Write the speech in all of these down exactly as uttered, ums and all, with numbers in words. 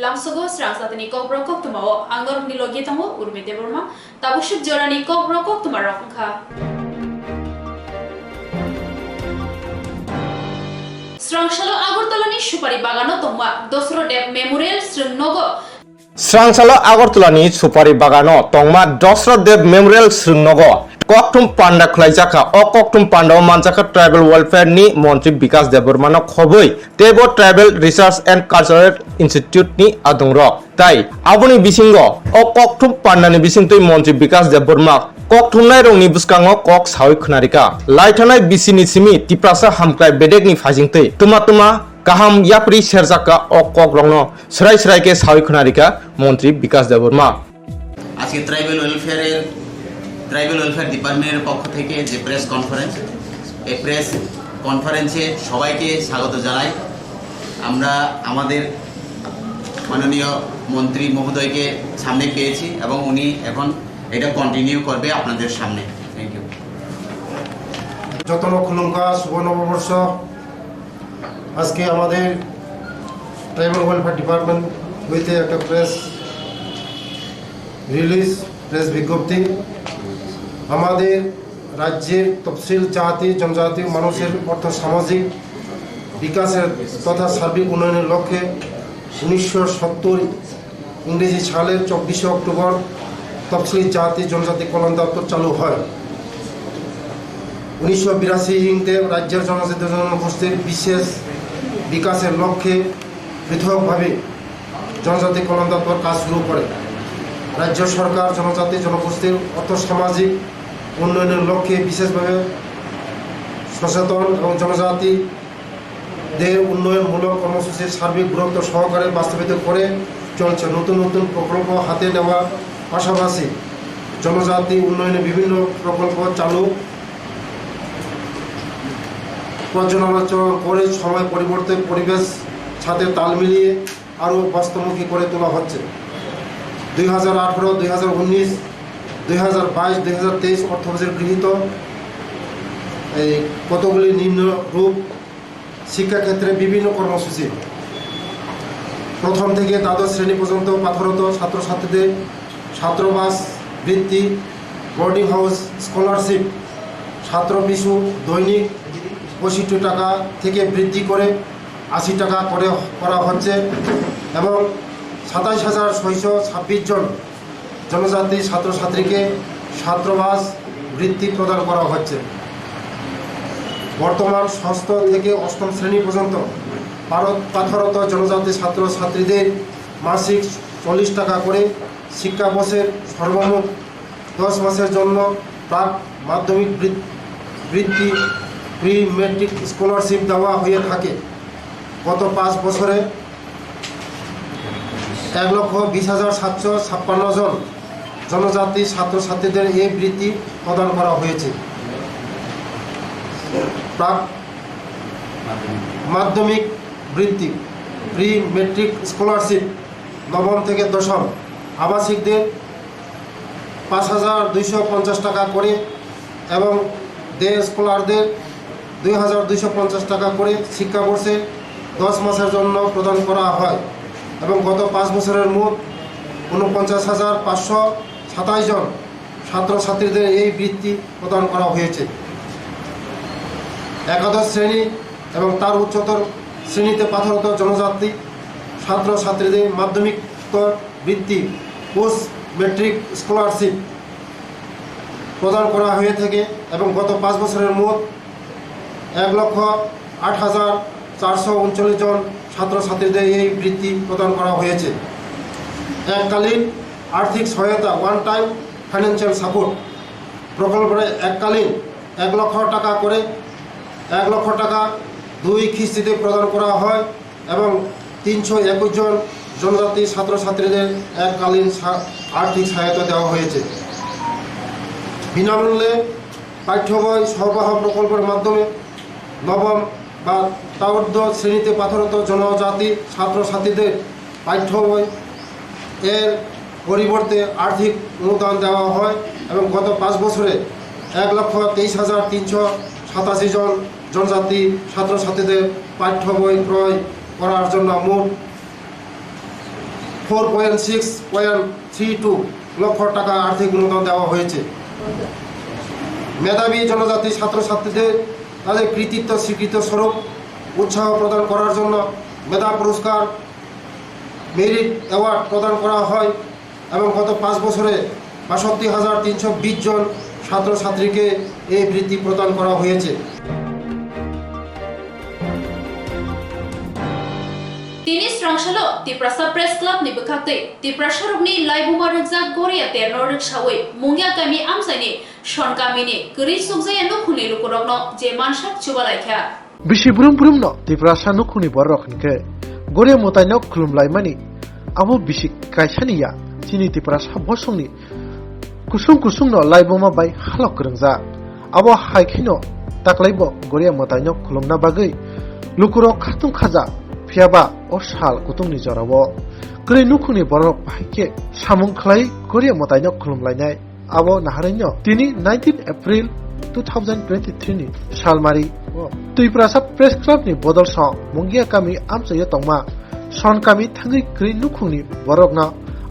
Tamsugo srang satini kokborok koktwmao ang norokni logi tongo Urmi Debbarma. Tabuk suk jorani kokborok koktwmarok wngkha. Srangsalo Agartalani Supari Bagano tongma Dosro Deb Memorial Swrwng Nogo. Srangsalo Agartalani Supari Bagano tongma Dosro Deb Memorial Swrwng Nogo kokthum panda khwlaijakha. O kokthum pandao manjakha Tribal Welfare ni Montri Bikas Debbarmano khobwi teibo Tribal Research and Cultural Institute ni adongrok. Tai aboni bisingo o kokthum pandani bisingtwi Montri Bikas Debbarma kokthumnairokni bwskango kok sawi khwnarikha. Laithanai bisini simi Tiprasa hamkrai bedekni phaisingtwi twma twma kaham yapri serjakha o kokrokno swrai swrai khe sawi khwnarikha Montri Bikas Debbarma. আজকে ট্রাইবাল ওয়েলফেয়ারের tribal welfare ডিপার্টমেন্টের পক্ষ থেকে যে press conference, এই প্রেস কনফারেন্সে সবাইকে স্বাগত জানাই। আমরা আমাদের মাননীয় মন্ত্রী মহোদয়কে সামনে পেয়েছি এবং উনি এখন এটা কন্টিনিউ করবে আপনাদের সামনে। Thank you. Jotono khulumkha, Subha Noboborsho. আজকে আমাদের ট্রাইবাল ওয়েলফেয়ার ডিপার্টমেন্ট হইতে একটা প্রেস রিলিজ, প্রেস বিজ্ঞপ্তি। আমাদের রাজ্যের তফসিল জাতি, জনজাতি মানুষের অর্থ সামাজিক বিকাশের তথা সার্বিক উন্নয়নের লক্ষ্যে উনিশশো সত্তর ইংরেজি সালের চব্বিশে অক্টোবর তফসিলি জাতি জনজাতি কল্যাণ দপ্তর চালু হয়। উনিশশো বিরাশি ইংতে রাজ্যের জনজাতি জনগোষ্ঠীর বিশেষ বিকাশের লক্ষ্যে পৃথকভাবে জনজাতি কল্যাণ দপ্তর কাজ শুরু করে। রাজ্য সরকার জনজাতি জনগোষ্ঠীর অর্থ সামাজিক উন্নয়নের লক্ষ্যে বিশেষভাবে সচেতন এবং জনজাতি দের উন্নয়নমূলক কর্মসূচির সার্বিক গুরুত্ব সহকারে বাস্তবায়িত করে চলছে। নতুন নতুন প্রকল্প হাতে নেওয়ার পাশাপাশি জনজাতি উন্নয়নে বিভিন্ন প্রকল্প চালু পর্যালোচনা করে সময় পরিবর্তে পরিবেশ সাথে তাল মিলিয়ে আরও বাস্তবমুখী করে তোলা হচ্ছে। দুই হাজার আঠারো, দুই হাজার উনিশ, দুই হাজার বাইশ, দুই হাজার তেইশ অর্থবছর গৃহীত এই কতগুলি নিম্ন রূপ শিক্ষাক্ষেত্রে বিভিন্ন কর্মসূচি। প্রথম থেকে দ্বাদশ শ্রেণী পর্যন্ত পাঠরত ছাত্রছাত্রীদের ছাত্রাবাস বৃত্তি, বোর্ডিং হাউস স্কলারশিপ, ছাত্র পিছু দৈনিক পঁয়ষট্টি টাকা থেকে বৃদ্ধি করে আশি টাকা করে করা হচ্ছে এবং সাতাইশ হাজার ছয়শো ছাব্বিশ জন জনজাতি ছাত্রছাত্রীকে ছাত্রাবাস বৃত্তি প্রদান করা হচ্ছে। বর্তমান ষষ্ঠ থেকে অষ্টম শ্রেণী পর্যন্ত পারত-, পাঠরত জনজাতি ছাত্রছাত্রীদের মাসিক চল্লিশ টাকা করে শিক্ষাবর্ষের সর্বমোট দশ মাসের জন্য প্রাক মাধ্যমিক বৃত-, বৃত্তি, প্রি মেট্রিক স্কলারশিপ দেওয়া হয়ে থাকে। গত পাঁচ বছরে এক লক্ষ বিশ হাজার সাতশো ছাপ্পান্ন জন জনজাতি ছাত্রছাত্রীদের এই বৃত্তি প্রদান করা হয়েছে। প্রাক মাধ্যমিক বৃত্তি, প্রি মেট্রিক স্কলারশিপ, নবম থেকে দশম আবাসিকদের পাঁচ হাজার দুইশো পঞ্চাশ টাকা করে এবং ডে স্কলারদের দুই হাজার দুইশো পঞ্চাশ টাকা করে শিক্ষাবর্ষে দশ মাসের জন্য প্রদান করা হয় এবং গত পাঁচ বছরের মোট ঊনপঞ্চাশ হাজার পাঁচশো সাতাশ জন ছাত্রছাত্রীদের এই বৃত্তি প্রদান করা হয়েছে। একাদশ শ্রেণী এবং তার উচ্চতর শ্রেণীতে পাঠরত জনজাতি ছাত্রছাত্রীদের মাধ্যমিক স্তর বৃত্তি, পোস্ট মেট্রিক স্কলারশিপ প্রদান করা হয়ে থাকে এবং গত পাঁচ বছরের মোট এক লক্ষ আট হাজার চারশো উনচল্লিশ জন ছাত্রছাত্রীদের এই বৃত্তি প্রদান করা হয়েছে। এককালীন আর্থিক সহায়তা, ওয়ান টাইম ফাইন্যান্সিয়াল সাপোর্ট প্রকল্পে এককালীন এক লক্ষ টাকা করে, এক লক্ষ টাকা দুই কিস্তিতে প্রদান করা হয় এবং তিনশো একুশ জন জনজাতি ছাত্রছাত্রীদের এককালীন সা-, আর্থিক সহায়তা দেওয়া হয়েছে। বিনামূল্যে পাঠ্য বই সরবরাহ প্রকল্পের মাধ্যমে নবম বা ত্রয়োদশ শ্রেণীতে পাঠরত জনজাতি ছাত্রছাত্রীদের পাঠ্য বই এর পরিবর্তে আর্থিক অনুদান দেওয়া হয় এবং গত পাঁচ বছরে এক লক্ষ তেইশ হাজার তিনশো সাতাশি জন জনজাতি ছাত্রছাত্রীদের পাঠ্য বই ক্রয় করার জন্য মোট four point six point three two lakh টাকা আর্থিক অনুদান দেওয়া হয়েছে। মেধাবী জনজাতি ছাত্রছাত্রীদের তাদের কৃতিত্ব স্বীকৃত স্বরূপ উৎসাহ প্রদান করার জন্য মেধা পুরস্কার, মেরিট অ্যাওয়ার্ড প্রদান করা হয় এবং গত পাঁচ বছরে বাষট্টি হাজার তিনশো বিশ জন ছাত্রছাত্রীকে এই বৃত্তি প্রদান করা হয়েছে। Tini srangshalo Tiprasa Press Club ni bwkhaktwi Tiprasarokni laibuma rwkjak Goria terno rwksawi Mungia kami amchaini Son kamini kwrwi chukjaya nukhungni lukurokno je mansak chubalaikha. Bisi brum brumno Tiprasa nukhungni bororok hinkhe Goria mwtaino khulumlaimani abo bisi kaisani ya, chini Tiprasa bosongni kusung kusungno laibuma bai halok kwrwngjak. Abo hai kheno taklaibo Goria mwtaino khulumna bagwi lukurok khatung khaja, phiyaba o sal kutungni jorao kwrwi nukhungni bororok bahai khe samung khlai Goria mwtaino khulumlainai. Abo naharino tini nineteen April two thousand twenty-three ni salmari o Twiprasa Press Club ni bodol song Mungia kami amchaio tongma Son kami thangwi kwrwi nukhungni borokno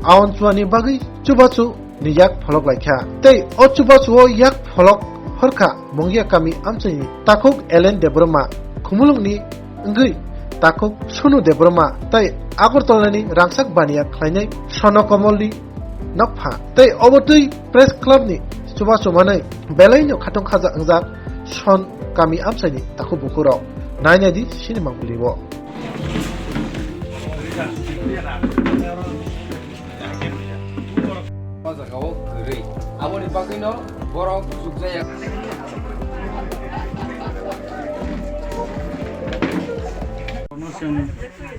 awan chuani bagwi chubachu ni yak pholok laikha. Tei o chubachu o yak pholok horkha Mungia kami amchaini takhuk Elen Debbarma, Khumulwngni wngwi takhuk Sonu Debbarma tei Agartala ni rangchak baniya khlainai Swarno Komolni nokpha tei obo twi Press Club ni chubachu manwi belaino khatung khaja wngjak Son kami amchaini takhuk bukurok. Nainai di sinima bulibo. O jagao kwrwi. Aboni bagwino borok chukjaya.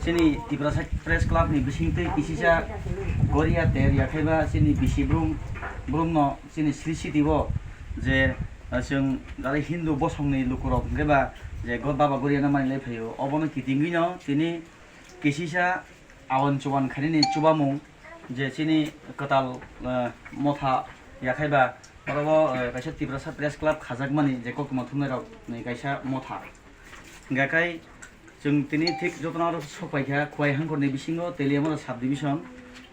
Chini Tiprasa Press Club ni bisingtwi kisisa Goria ter yakhaiba chini bisi brum, brumno chini Sri City o je, ah, chwng jara Hindu bosongni lukurok hwnkhe ba je God Baba Goria no mani lai phaio. Obono kitingwino tini kisisa awan chuban khainani chubamung je chini kwtal, eh, motha yakhaiba oro, eh, kaisa Tiprasa Press Club khajakmani je koktwma thumnairokni kaisa motha. Hingkha khe chwng tini thik jotono oro sokpaikha Khowai Hangkhorni bisingo Teliamura Sub Division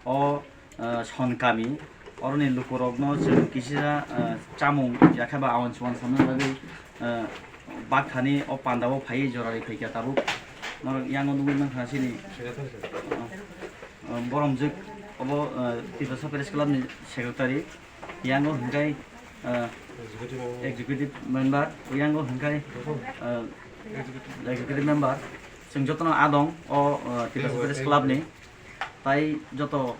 o, eh, Son kami, oroni lukurokno chwng kisisa, eh, chamung yakhaiba awan chuban samna bagwi, eh, bakthani o pandao phaiwi jorari phaikha tabuk. Norok yango nugwi mankha chini, eh, eh, boromjwk obo, eh, Tiprasa Press Club ni secretary, yango hwnkhe, eh, executive member, yango hwnkhe, eh, executive member. Chwng jotono adong o, eh, Tiprasa Press Club ni, tai joto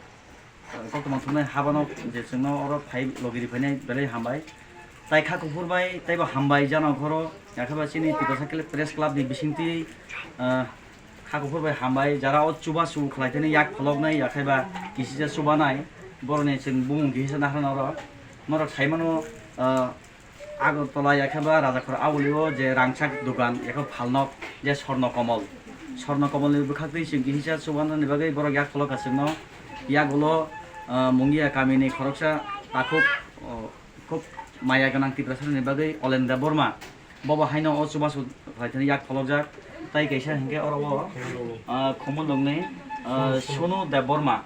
koktwma thumnai habano je chwngno oro phai logi ri phainai belai hambai. Tai kha kuphur bai taibo hambai jana khoro, yakhaba chini Tiprasa Press Club ni bisingtwi, ah, kha kuphur bai hambai, jara o chubachu khlai thani yak pholoknai, yakhaiba kisisa chubanai, boroni chwng bumung kisa naharna oro. Norok saimano, ah, Agartala yakheba Rajakhor aulio je rangchak dogan yakho phalnok je Swarno Komol. Swarno Komolni bwkhaktwi chwng kisa chubanani bagwi borok yak pholokha chwngno. Yagulo, ah, Mungia kamini khoroksa takhuk, oh, khub maya gwnang Tiprasarokni bagwi Olen Debbarma. Bobo haino o chubachu khlaithani yak pholokjak. Tai kaisa hinkhe oro o, ah, Khumulwngni, ah, Sonu Debbarma.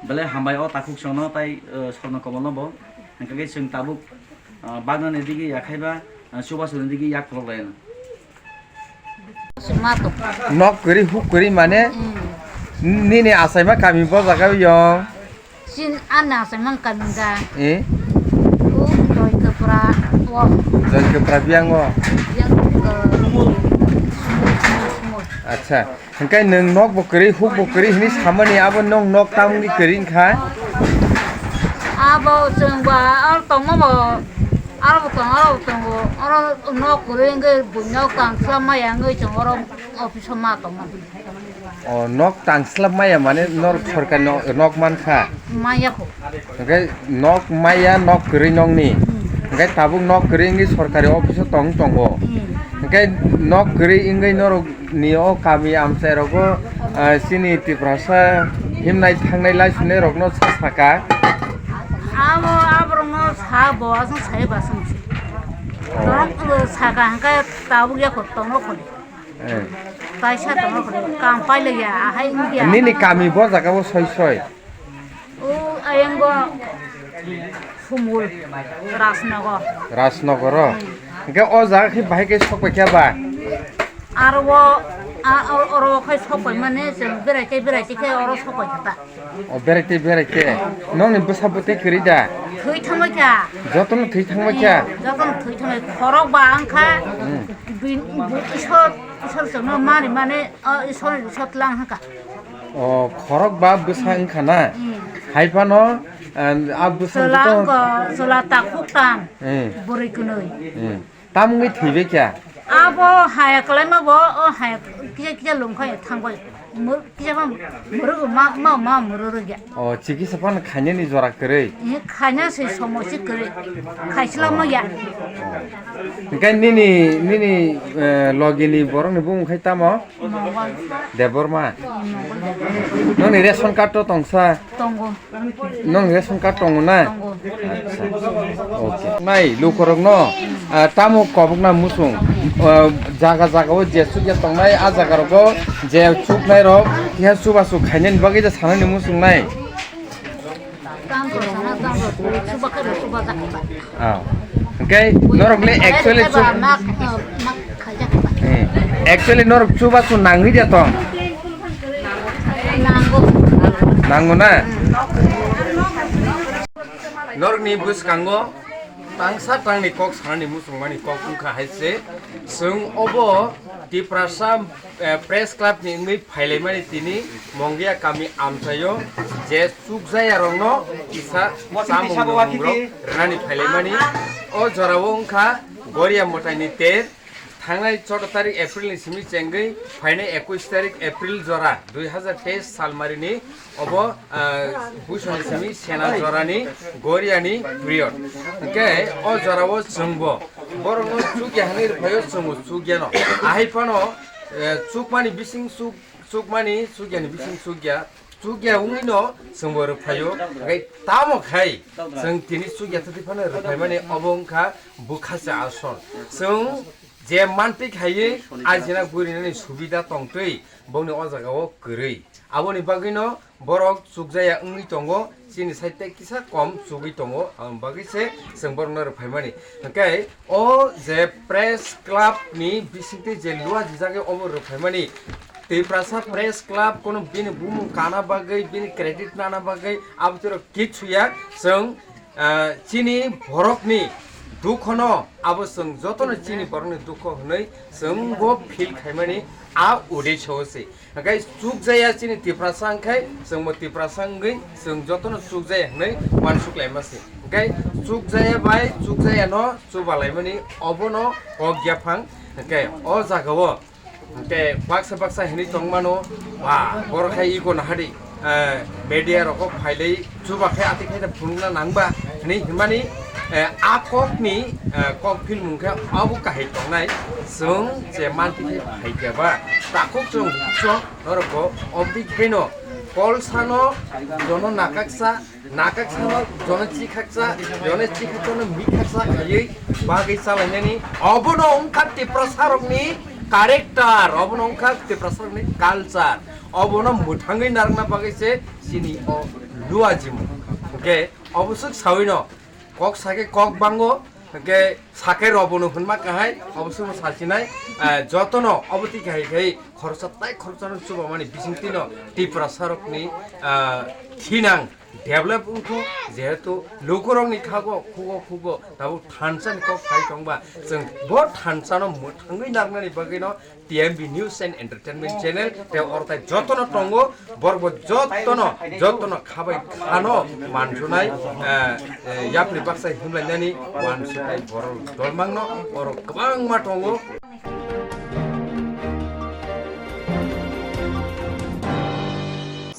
Belai hambai o takhuk chwngno tai, eh, Swarno Komolno bo. Hingkhe chwng tabuk, eh, bagnani digi yakhaiba, eh, chubasuni digi yak pholok laino. Nok kwrwi huk kwrwi mane nini achaima kami bo jaga yong. Chin ani achaima kami da. Eh? O Joy Kwpra o. Joy Kwpra biyango. Yang, eh, Sumul, Sumul, Sumul. Acha. Hingke nwng nok bo kwrwi, huk bo kwrwi hinwi samani abo nwng nok tamni kwrwi wngkha? Abo chwng ba aro tongma bo, aro bo tongo, aro bo tongo, oro nok kwrwi wngkhe buino tangsa maya wngwi chwng oro office o ma tongma. O, nok tangslap maya mane norok sorkar no-, nok mankha? Maya kho. Hingke nok maya, nok kwrwi nokni. Hmm. Hingke tabuk nok kwrwi wngwi sorkari office o tong tongo. Hmm. Hingke nok kwrwi wngwi norok ni o kami amchai rogo, ah, chini Tiprasa himnai thangnai lai sunai rokno sa saka. Abo, aborokno sa bo, aswk sai ba aswk se. Oh. Norok saka hingke tabuk ya kho, tongo kho. Eh. Taisa tongma kwrwi, kam pailaiya, ahai wngya. Nini kami bo jaga o soi soi? O ayang bo Sumul, Rajnagar. Rajnagar o? Hmm. Hwnkhe o jaga khe bahai khe sok pai kha ba? Aro o, a, o, oro khai sok pai mane, chwng berai tei berai tei khe oro sok pai kha ta. O, berai tei berai tei. Nokni bwsa bwtwi kwrwi da? Thwi thangbai kha. Jotono thwi thangbai kha? Hmm, jotono thwi thangbai. Khorok ba wng kha. Hmm. Bin-, bu-, Isor, Isor chwngno mari mane, o, Isor, Isor tlang haka. O, khorok ba bwsa wng kha na? Hmm. Hai phano, ah, a bwsa chwla joto wng kha, chwla takhuk tam. Hmm. Bwrwi kwnwi. Hmm. Tam wngwi thwibai kha? Abo haya kwlaima bo, o haya kisa kisa lungkha thangbai. Mur-, kisa ma muruk ma, ma, ma muruk ya. O, chikisa phano khainani jora kwrwi? Eh, khaina se somo se kwrwi. Khaisla ma ya. Hwnkhe nini, nini, eh, logini borokni bumung khai tamo? Mongol. Debbarma. Mongol. Nokni ration card to tongsa? Tongo. Nong ration card tongo na? Tongo. Acha. Okay. Nai lukorokno, ah, tamo kobokna muchung, ah, jaga jaga o je chukya tongnai, a jaga rogo je chuknai rok, keha chubachu khainani bagwi je sanani muchung nai. Tamo sana tamo chuba khe chuba jakha. Ah. Okay, norok le actually chuk- Mak, mak khaijak. Eh, actually norok chubachu nangwi de tong? Nango. Nango na? Norokni bwskango tangsa tangni kok sanani muchungmani kok wngkha hai se, chwng obo Tiprasa, eh, Press Club ni wngwi phailaimani tini Mongia kami amchaio je chukjaya rokno kisa chamung nwngmungrok rwnani phailaimani. O jorao wngkha Goria Mwtaini ter. Thangnai choudo tarik April ni simi chengwi phainai ekush tarik April jora dui hazar teis salmarini obo, ah, buisoni simi sena jorani Goriani period. Hwnkhe o jorao chwngbo borokno chukya hwnwi rwphaio, chwngbo chukyano. Ahai phano, eh, chukmani bising chuk-, chukmani chukyani bising chukya, chukya wngwino chwngbo rwphaio. Hwnkhe tamo khai chwng tini chukya thwtwi phano rwphaimani obo wngkha bwkhacha asol. Chwng je mantwi khaiwi ajina gurinani subida tongtwi bongni o jagao kwrwi. Aboni bagwino borok chukjaya wngwi tongo, chini side tei kisa kom chugwi tongo, aboni bagwi se chwng borokno rwphaimani. Hwnkhe o je Press Club ni bisingtwi je lua jijagwi omo rwphaimani, Tiprasa Press Club kono bini bumung kana bagwi, bini credit nana bagwi abo twerok kichu ya. Chwng Ah, chini borokni dukhono abo chwng jotono chini borokni dukho hwnwi chwngbo feel khaimani a uddesho se. Hwnkhe chukjaya chini Tiprasa hwnkhe chwngbo Tiprasa wngwi chwng jotono chukjaya hwnwi uansuk laima se. Hwnkhe chukjaya bai chukjayano chuba laimani obono kok yaphang. Hwnkhe o jagao Hwnkhe baksa baksa hinwi tongmano, ba, borok hai iko nahadi, eh, media rokbo phailai chuba khe ati khe phunukna nangba hinwi hinmani, eh, a kokni, eh, kok philmung khe abo kahai tongnai, chwng je manti khe phaikha ba takhuk chwng chwng norokbo obdi kheno kolsano jono nakaksa Nakaksa no jono chikhaksa, jono chikhaksa no mikhaksa khaiwi bagwi chalainani. Obono wngkha Tiprasa rokni character, obono wngkha Tiprasa rokni culture. Obono mwthangwi narwkna bagwi se chini o luajimung. Hwnkhe obo swk sawino kok sakhe kok bango, hwnkhe sakhe robono hwnma kahai, obo swkno sachinai, eh, jotono obo twi kahai khai khoroksa tai khoroksano chubamani bisingtwino Tiprasa rokni, ah, thinang develop wngkho, jehetu lukurokni khago khugo khugo tabuk thansa ni kok phai tongba, chwng bo thansa no mwthangwi narwknani bagwino T M B News and Entertainment Channel tei oro tai jotono tongo, borokbo jotono, jotono khabai khano manjunai, eh, eh, yapri baksa himlainani uansuknai borok dolmangno oro kwbangma tongo.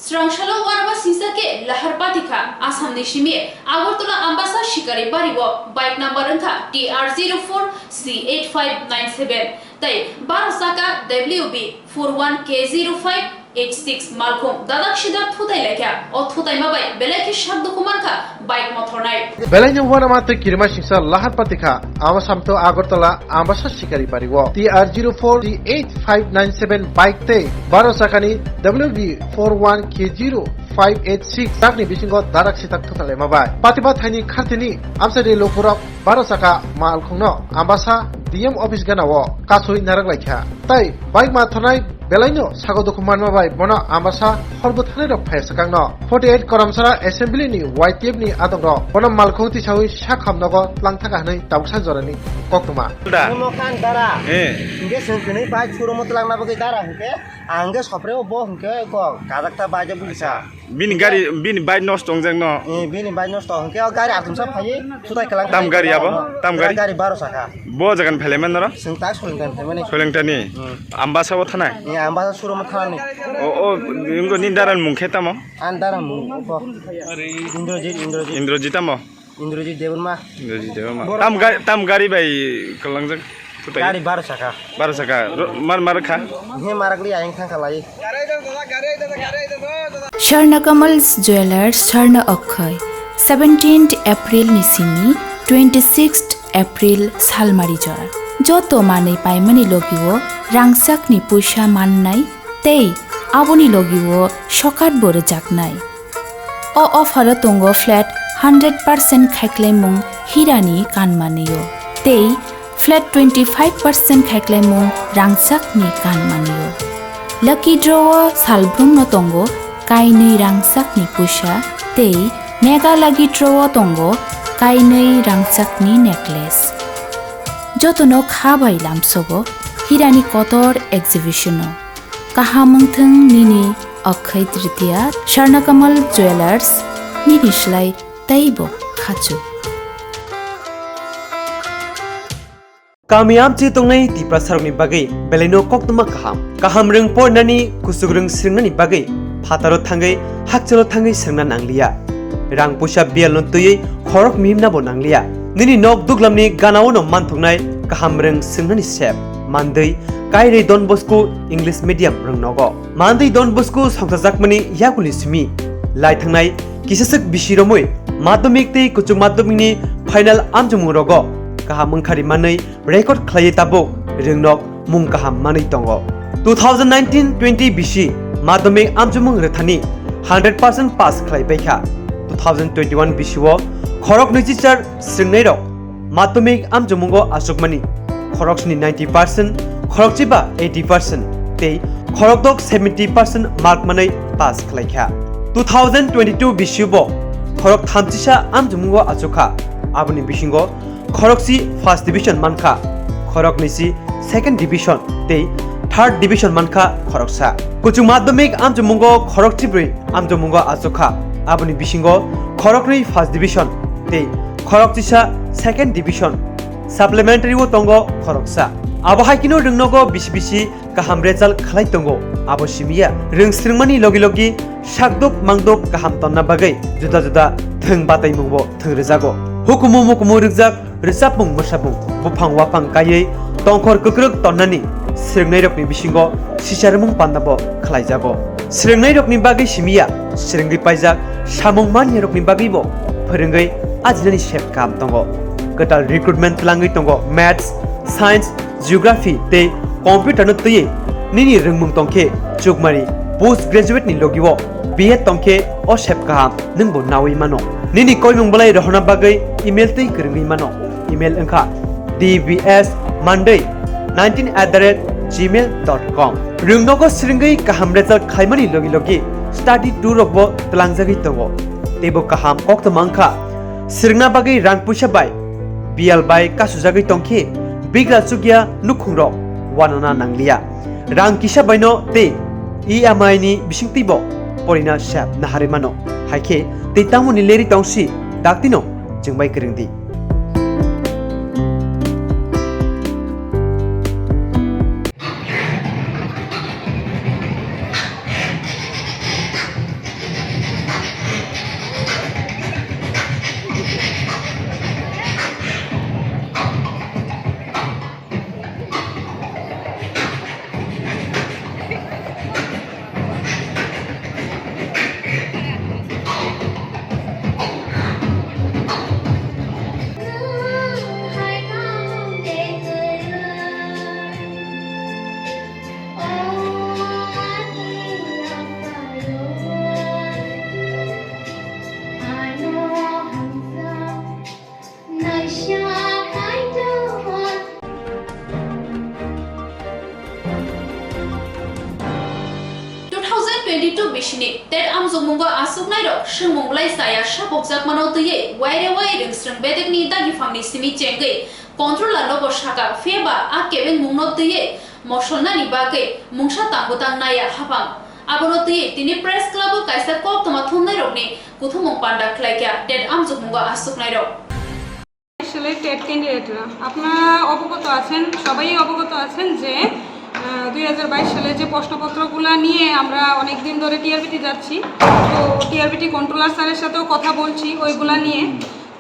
Srangshalo uanama singsa khe lahar patikha Assam ni simi Agartala Ambasa Shikari Bari o bike number wngkha T R zero four C eight five nine seven tei baro saka W B four one K zero five H six malkhung dadak sidak thutai laikha. O thutaima bai belai khe sak dukhu mankha bike mothornai. Belai no uanama tei kirima singsa lahar patikha. Ama samto Agartala Ambasa Sikari Bari o T R zero four three eight five nine seven bike tei baro chakani W B four one K zero five eight six truck ni bisingo dadak sidak thutai laima bai. Patiba thaini khartini amsari lukurok baro chaka malkhungno Ambasa D M office gana o kasui narak laikha. Tai bike ma thonai belaino sago dukhu manma bai bono Ambasa horbo thanai rok phai sakang no. Forty eight Koramsara Assembly ni Y T F ni adong rok bono malkhung tisaui sakham nogo tlang thaka hwnwi tabuksa jorani koktwma. Da. Mono kan dara. Eh. Hingke sengkini bai churo mo tlang na bagwi dara hingke. Angke sopre o bo hingke ko kajakta bai de bulsa. Bini gari, bini bike nosto wngjak no? Eh, bini bike nosto. Hingke o gari atumsa phai, sutai kalang. Tam gari abo? Tam gari? Gari baro saka. Bo jagan phelai man noro? Seng tak Solengtani phelai mani. Solengtani? Hmm. Ambasa o thanai? Eh, Ambasa surum thanani. O, o, ingo ni daran mung khe tamo? An daran mung, ko. Indrajit, Indrajit. Indrajit tamo? Indrajit Debbarma. Indrajit Debbarma. Tam gari, tam gari bai kalangjak? Gari baro saka. Baro saka. Ro-, mar, mar kha? He marak li ayang thang khalai. Swarna Kamal Jewelers, Swarna Akshay, seventeenth April ni simi twenty-sixth April salmari jora. Joto manwi paimani logio rangchakni puisa mannai tei aboni logio sokat bo rwjaknai. O offer o tongo flat hundred percent khaiklaimung hirani kanmanwi o tei flat twenty-five percent khaiklaimung rangchakni kanmanwi o. Lucky draw o salbrumno tongo kainwi rangchakni puisa tei mega lucky draw o tongo kainwi rangchakni necklace. Jotono kha bai lamsogo hirani kotor exhibition o. Kaham wngthwng nini Akshay Tritiya, Swarna Kamal Jewelers, nini slai teibo khachuk. Kami amchi tongnai Tiprasarokni bagwi belaino koktwma kaham. Kaham rwng pornani, kuchuk rwng swrwngnani bagwi phataro thangwi, hakchalo thangwi swrwngna nangliya. Rang puisa biyalno twiwi khorok mihimnabo nangliya. Nini nok duglamni ganao'-no manthoknai kaham rwng swrwngnani sep. Mandwi, Kairwi Don Bosco English Medium rwng nogo. Mandwi Don Bosco songchajakmani yakuni simi lai thangnai kisaswk bisi romwi madhyamik tei kuchuk madhyamikni final amchomung rogo kaham wngkhari manwi record khlaiwi tabuk rwngnok mung kaham manwi tongo. Two thousand nineteen twenty bisi madhyamik amchomung rwthani hundred percent pass khlai paikha. Two thousand twenty-one bisi o khorok nwichi char swrwngnairok madhyamik amchomungo achukmani khorok sni ninety percent, khorok chiba eighty percent tei khorok dok seventy percent mark manwi pass khlaikha. Two thousand twenty-two bisi bo khorok thamchisa amchomungo achukha, aboni bisingo khorokchi first division mankha, khoroknwisi second division tei third division mankha khoroksa. Kuchuk madhyamik amchomungo khorokchibrwi amchomungo achukha, aboni bisingo khoroknwi first division tei khorokchisa second division. Supplementary o tongo khoroksa. Abo hai kheno rwngnogo bisi bisi kaham result khlai tongo. Abo simiya rwng swrwngmani logi logi sakduk mangduk kaham tonna bagwi juda juda thwng bataimungbo thwng rwjago. Hukumu mukumu rwkjak rwchapmung mwsapmung buphang waphang kaiwi tongkhor kwkrwk tonnani swrwngnairokni bisingo sicharmung pandabo khlaijago. Swrwngnairokni bagwi simiya swrwngwi paijak samung maniyarokni bagwibo phwrwngwi ajinani sep kaham tongo. Kwtal recruitment twlangwi tongo Maths, Science, Geography tei Computer no twiwi nini rwngmung tongkhe chukmari post graduate ni logio B Ed tongkhe o sep kaham nwngbo nawi mano. Nini koimung belai rohorna bagwi email twi kwrwngwi mano. Email wngkha D B S Monday nineteen at the rate gmail dot com. Rwngnogo swrwngwi kaham result khlaimani logi logi study tour rokbo twlangjagwi tongo. Teibo kaham koktwma wngkha swrwngna bagwi rang puisa bai biyal bai kasujagwi tongkhe bigra chukya nukhungrok wanana nangliya. Rang kisa baino tei E M I ni bisingtwibo porina sep naharwi mano. Haikhe tei tamoni leri tongsi daktino chwngbai kwrwngdi. Editor bisini tet amjokmungo aswknairok swngmung belai chaya sapokjakmano twiwi waire wai rwngsrwng bedekni dagiphangni simi chengwi controller nobo saka, phiyaba a kebengmungno twiwi mosolnani bagwi mungsa tangbo tang naiya haphang. Abono twiwi tini press club-o kaisa koktwma thumnairokni kuthumung panda khlaikha tet amjokmungo aswknairok. সালে টেট ক্যান্ডিডেটরা আপনারা অবগত আছেন, সবাই অবগত আছেন যে, আহ, দুই হাজার বাইশ সালে যে প্রশ্নপত্রগুলা নিয়ে আমরা অনেক দিন ধরে টিআরবিটি যাচ্ছি, তো টিআরবিটি কন্ট্রোলার স্যারের সাথেও কথা বলছি ওইগুলা নিয়ে।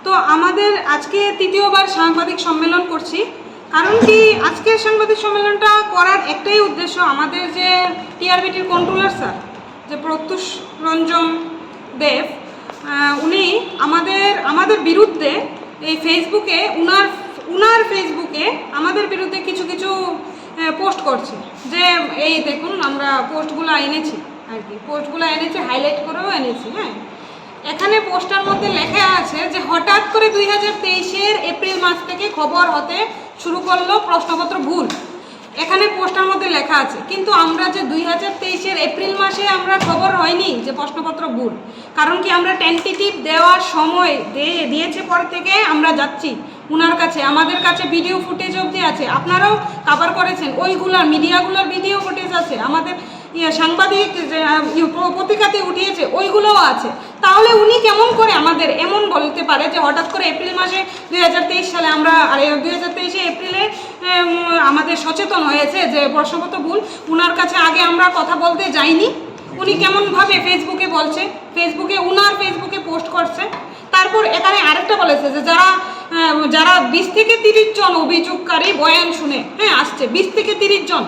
তো আমাদের আজকে তৃতীয়বার সাংবাদিক সম্মেলন করছি। কারণ কি, আজকে সাংবাদিক সম্মেলনটা করার একটাই উদ্দেশ্য, আমাদের যে টিআরবিটির কন্ট্রোলার স্যার, যে প্রত্যুষ রঞ্জন দেব, আহ, উনি আমাদের, আমাদের বিরুদ্ধে এই Facebook-এ, উনার, উনার Facebook-এ আমাদের বিরুদ্ধে কিছু কিছু, আহ, পোস্ট করছে, যে এই দেখুন আমরা পোস্টগুলা এনেছি আর কি, পোস্টগুলা এনেছি, হাইলাইট করেও এনেছি। হ্যাঁ, এখানে পোস্টটার মধ্যে লেখা আছে যে হঠাৎ করে দুই হাজার তেইশের এপ্রিল মাস থেকে খবর হতে শুরু করলো প্রশ্নপত্র ভুল। এখানে পোস্টটার মধ্যে লেখা আছে, কিন্তু আমরা যে দুই হাজার তেইশের এপ্রিল মাসে আমরা খবর হয়নি যে প্রশ্নপত্র ভুল, কারণ কি, আমরা টেন্টেটিভ দেওয়ার সময় দে-, দিয়েছে পর থেকে আমরা যাচ্ছি উনার কাছে, আমাদের কাছে ভিডিও ফুটেজ অবধি আছে, আপনারাও কভার করেছেন, ওইগুলার, মিডিয়াগুলোর ভিডিও ফুটেজ আছে, আমাদের ইয়ে সাংবাদিক যে, আহ, ইয়ে প-, পত্রিকাতে উঠিয়েছে, ওইগুলোও আছে। তাহলে উনি কেমন করে আমাদের এমন বলতে পারে যে হঠাৎ করে এপ্রিল মাসে দুই হাজার তেইশ সালে আমরা, আরে, দুই হাজার তেইশে এপ্রিলে, উম, আমাদের সচেতন হয়েছে যে প্রশ্নপত্র ভুল, উনার কাছে আগে আমরা কথা বলতে যাইনি, উনি কেমনভাবে Facebook-এ বলছে, Facebook-এ, উনার Facebook-এ পোস্ট করছে। তারপর এখানে আরেকটা বলেছে যে যারা, আহ, যারা বিশ থেকে তিরিশ জন অভিযোগকারী বয়ান শুনে, হ্যাঁ, আসছে, বিশ থেকে তিরিশ জন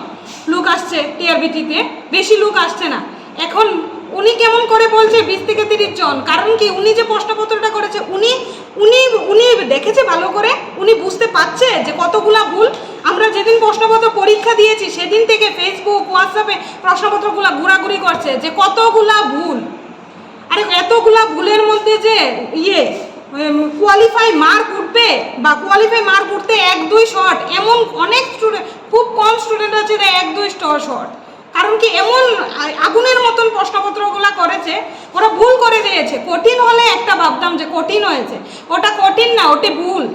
লোক আসছে টিআরবিটিতে, বেশি লোক আসছে না। এখন উনি কেমন করে বলছে বিশ থেকে তিরিশ জন? কারণ কি, উনি যে প্রশ্নপত্রটা করেছে, উনি, উনি, উনি দেখেছে ভালো করে, উনি বুঝতে পারছে যে কতগুলা ভুল। আমরা যেদিন প্রশ্নপত্র পরীক্ষা দিয়েছি, সেদিন থেকে Facebook, WhatsApp-এ প্রশ্নপত্রগুলা ঘোরাঘুরি করছে যে কতগুলা ভুল। আরে, এতগুলা ভুলের মধ্যে যে ইয়ে, উম, কোয়ালিফাই মার্ক উঠবে বা কোয়ালিফাই মার্ক উঠতে এক দুই শর্ট, এমন অনেক স্টুডেন্ট, খুব কম স্টুডেন্ট আছে যে এক দুই শর্ট। কারণ কি, এমন আ-, আগুনের মতন প্রশ্নপত্রগুলা করেছে, ওরা ভুল করে দিয়েছে। কঠিন হলে একটা ভাবতাম যে কঠিন হয়েছে, ওটা কঠিন না, ওটি ভুল।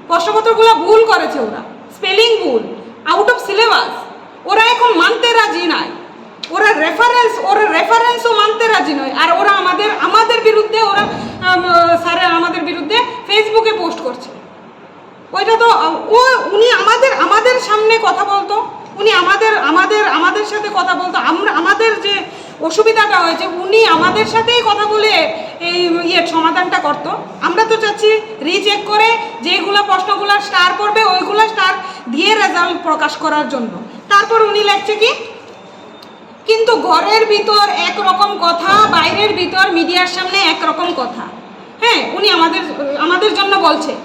প্রশ্নপত্রগুলো ভুল করেছে ওরা, স্পেলিং ভুল, আউট অফ সিলেবাস। ওরা এখন মানতে রাজি নাই, ওরা রেফারেন্স, ওরা রেফারেন্সও মানতে রাজি নয়। আর ওরা আমাদের, আমাদের বিরুদ্ধে, ওরা, আম, স্যারের আমাদের বিরুদ্ধে Facebook-এ পোস্ট করছে। ওইটা তো, আ, ও, উনি আমাদের, আমাদের সামনে কথা বলতো, উনি আমাদের, আমাদের, আমাদের সাথে কথা বলতো। আমরা, আমাদের যে অসুবিধাটা হয়েছে, উনি আমাদের সাথেই কথা বলে এই ইয়ের সমাধানটা করতো। আমরা তো চাচ্ছি রিচেক করে যেগুলো প্রশ্নগুলো স্টার পড়বে, ওইগুলো স্টার দিয়ে রেজাল্ট প্রকাশ করার জন্য। তারপর উনি লেখছে কি, কিন্তু ঘরের ভিতর একরকম কথা, বাইরের ভিতর মিডিয়ার সামনে একরকম কথা। হ্যাঁ, উনি আমাদের, আমাদের জন্য বলছে,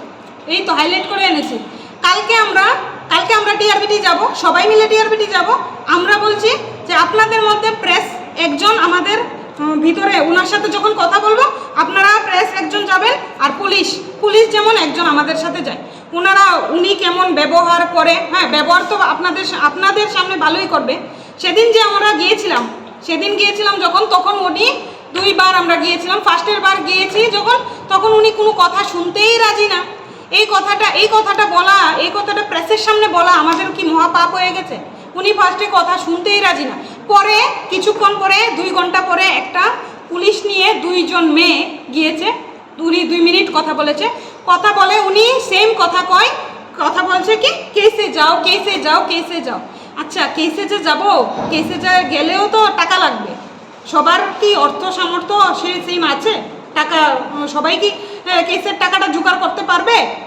এই তো হাইলাইট করে এনেছি। কালকে আমরা, কালকে আমরা টিআরবিটি যাব, সবাই মিলে টিআরবিটি যাব। আমরা বলছি যে আপনাদের মধ্যে প্রেস একজন আমাদের, উম, ভিতরে, ওনার সাথে যখন কথা বলবো, আপনারা প্রেস একজন যাবেন, আর পুলিশ, পুলিশ যেমন একজন আমাদের সাথে যায়। ওনারা, উনি কেমন ব্যবহার করে, হ্যাঁ, ব্যবহার তো আপনাদের সা-, আপনাদের সামনে ভালোই করবে। সেদিন যে আমরা গিয়েছিলাম, সেদিন গিয়েছিলাম যখন, তখন উনি দুইবার আমরা গিয়েছিলাম। ফার্স্টের বার গিয়েছি যখন, তখন উনি কোনো কথা শুনতেই রাজি না। এই কথাটা, এই কথাটা বলা, এই কথাটা প্রেসের সামনে বলা আমাদের কি মহাপাপ হয়ে গেছে? উনি ফার্স্টে কথা শুনতেই রাজি না। পরে, কিছুক্ষণ পরে, দুই ঘন্টা পরে একটা পুলিশ নিয়ে দুইজন মেয়ে গিয়েছে। উনি দুই মিনিট কথা বলেছে। কথা বলে উনি সেম কথা কয়, কথা বলছে কি, "কেসে যাও, কেসে যাও, কেসে যাও।" আচ্ছা, কেসে যে যাব, কেসে যে গেলেও তো টাকা লাগবে। সবার কি অর্থ সামর্থ্য সে সেম আছে? টাকা, উম, সবাই কি, আহ, কেসের টাকাটা জোগাড় করতে পারবে?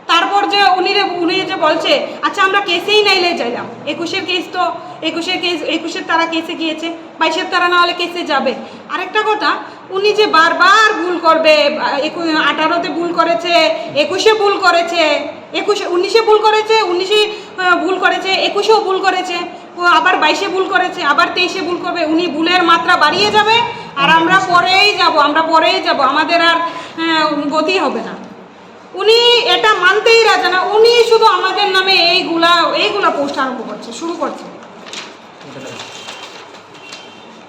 তারপর যে উনি রে-, উনি যে বলছে, "আচ্ছা, আমরা কেসেই নাইলে যাইলাম, একুশের কেস তো, একুশের কেস, একুশের তারা কেসে গিয়েছে, বাইশের তারা না হলে কেসে যাবে।" আরেকটা কথা, উনি যে বারবার ভুল করবে, আহ, একু-, আঠারোতে ভুল করেছে, একুশে ভুল করেছে, একুশে, উনিশে ভুল করেছে, উনিশে, আহ, ভুল করেছে, একুশেও ভুল করেছে, ও আবার বাইশে ভুল করেছে, আবার তেইশে ভুল করবে, উনি ভুলের মাত্রা বাড়িয়ে যাবে, আর আমরা পরেই যাব, আমরা পরেই যাব, আমাদের আর, আহ, গতি হবে না। উনি এটা মানতেই রাজি না, উনি শুধু আমাদের নামে এইগুলা, এইগুলা পোস্ট আরম্ভ করছে, শুরু করছে।